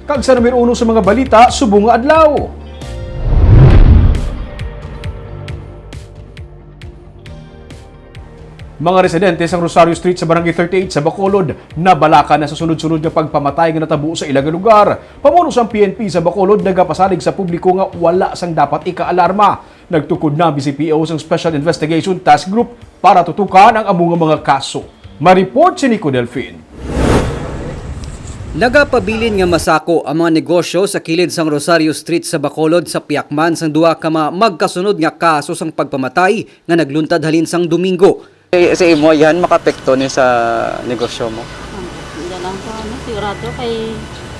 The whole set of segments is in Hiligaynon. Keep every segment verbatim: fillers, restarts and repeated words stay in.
Kag sa numero uno sa mga balita subong nga adlaw. Mga residente sang Rosario Street sa Barangay thirty-eight sa Bacolod nabalaka na sa sunod-sunod nga pagpamatay nga natabo sa ila nga lugar. Pamuno sang P N P sa Bacolod nagapasalig sa publiko nga wala sang dapat ikaalarma. Nagtukod na ang B C P O sang Special Investigation Task Group para tutukan ang amo nga mga kaso. May report si Nico Delfin. Nagapabilin nga masako ang mga negosyo sa kilid sang Rosario Street sa Bacolod sa pihak man sang duha ka mga magkasunod nga kaso sang pagpamatay nga nagluntad halin sang Domingo. Sa, sa imo, yan makaapekto ni sa negosyo mo? Hindi lang ko, ano, sigurado kay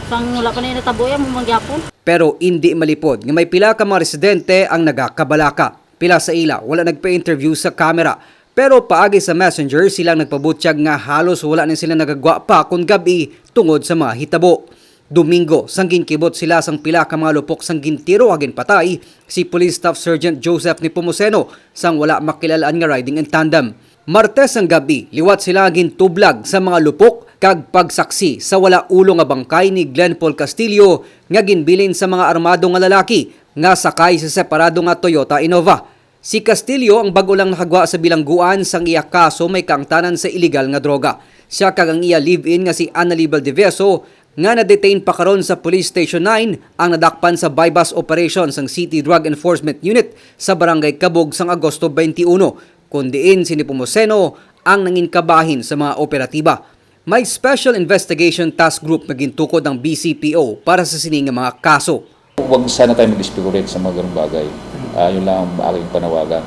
sang wala pa na natabo yan, mo mangyapon. Pero indi malipod nga may pila ka mga residente ang nagakabalaka. Pila sa ila wala nagpa-interview sa kamera, pero paagi sa Messenger sila ang nagpabutyag nga halos wala na sila nagagwa pa kon gab-i tungod sa mga hitabo. Domingo, sang ginkibot sila sang pila ka mga lupok sang gintiro kag ginpatay si Police Staff Sergeant Joseph Nepomuceno sang wala makilal-an nga riding in tandem. Martes sang gab-i, liwat sila nga gintublag sa mga lupok kag pagsaksi sa wala ulo nga bangkay ni Glenn Paul Castillo nga ginbilin sa mga armado nga lalaki nga sakay sa separado nga Toyota Innova. Si Castillo ang bag-o lang nakagwa sa bilangguan sang iya kaso may kaangtanan sa iligal nga droga. Sia kag ang iya live-in nga si Annalyn Valdivieso, nga na-detain pa karon sa Police Station nine, ang nadakpan sa buy-bust operation sang City Drug Enforcement Unit sa Barangay Cabug sang Agosto twenty-one, kun diin si Nepomuceno ang nangin kabahin sa mga operatiba. May Special Investigation Task Group nga gintukod ang B C P O para sa sini nga mga kaso. Huwag sana tayo mag-speculate sa mga ganung bagay. Ah, yun lang ang aking panawagan.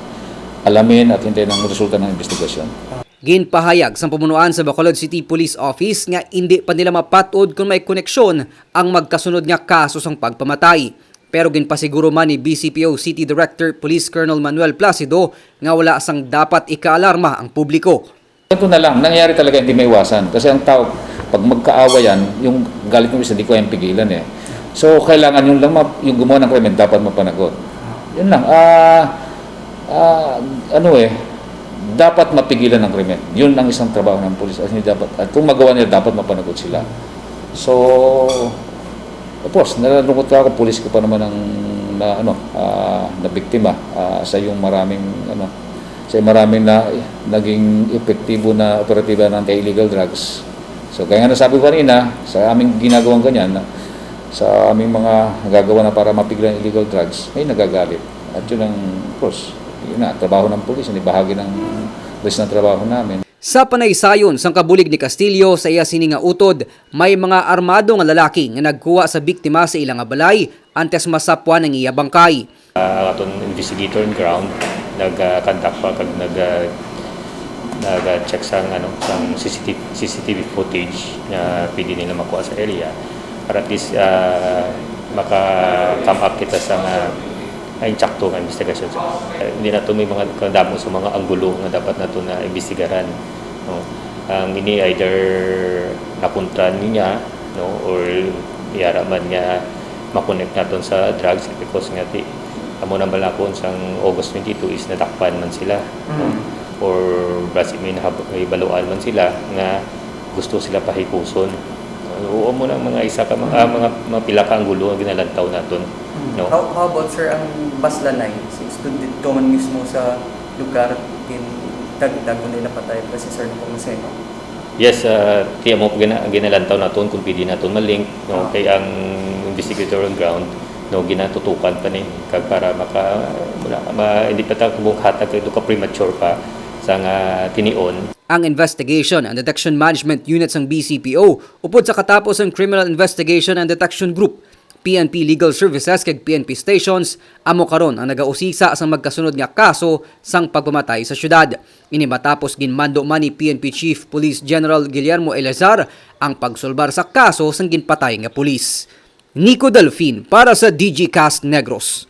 Alamin at hintayin ang resulta ng investigasyon. Ginpahayag sang pamunuan sa Bacolod City Police Office nga indi pa nila mapat-od kon may koneksyon ang magkasunod nga kaso sang pagpamatay. Pero ginpasiguro man ni B C P O City Director Police Colonel Manuel Placido nga wala sang dapat ikaalarma ang publiko. Ito na lang, nangyayari talaga, hindi maiwasan. Kasi ang tao, pag magkaawa yan, yung galit ng isa, di ko yan pigilan eh. So, kailangan yun lang, ma- yung gumawa ng krimen, dapat mapanagot. Yun lang. Ah, ah, ano eh, dapat mapigilan ang krimen. Yun ang isang trabaho ng pulis. At, hindi dapat, at kung magawa nila, dapat mapanagot sila. So, of course, nalulungkot ka ako, pulis ka pa naman ang na, ano, ah, na biktima ah, sa yung maraming ano, sa maraming na naging epektibo na operatiba ng anti-illegal drugs. So, kaya nga nasabi ko kanina, sa aming ginagawang ganyan, sa aming mga nagagawa na para mapigilan ang illegal drugs, may nagagalit. At yun ang, of course, yun na, trabaho ng pulis, hindi bahagi ng list ng trabaho namin. Sa panaysayon sang kabulig ni Castillo sa iya sini nga utod, may mga armado nga lalaki nga nagkuha sa biktima sa ila nga balay antes masapwan ang iya bangkay. Ah, ang aton investigator on ground nag-, ah, conduct pa kag nag-, ah, nag-, ah, check sang, ano, sang C C T V, C C T V footage nga pwede nila makuha sa area para at least, ah, maka-come up kita sa nga, ah, insakto nga investigasyon. Ah, hindi nato may mga kadamo sa mga anggulo nga dapat nato na imbestigaran, no? Ang ini either nakontra niya, no, or yara man nga makonect naton sa drugs because nga ti amo na balakon sang August twenty-two is nadakpan man sila, no? Mm. Or basi may nahab-, may baluan man sila nga gusto sila pahikuson. Oo, amo na ang mga isa ka mga, ah, mga, mga pila ka anggulo nga ginalantaw naton, mm, no? How, how about, sir, ang Baslanay? Since dun dito man mismo sa lugar, gin-, tag-, tag-, napatay pa si Sir Nepomuceno. Yes, ah, ti amo gina-, ginalantaw naton kung pwede naton ma-link, no? Ah. Kay ang investigator on ground, no, ginatutukan pa ni kag para maka-, wala, ma-, hindi pa ta kabungkatan kay do ka premature pa sa nga tinion. Ang Investigation and Detection Management Unit sang B C P O upod sa katapos ang Criminal Investigation and Detection Group, P N P Legal Services kag P N P Stations amo karon ang nagausisa sang magkasunod nga kaso sang pagpamatay sa syudad. Ini matapos ginmando man ni P N P Chief Police General Guillermo Eleazar ang pagsulbar sa kaso sang ginpatay nga pulis. Nico Delfin para sa D G Cast Negros.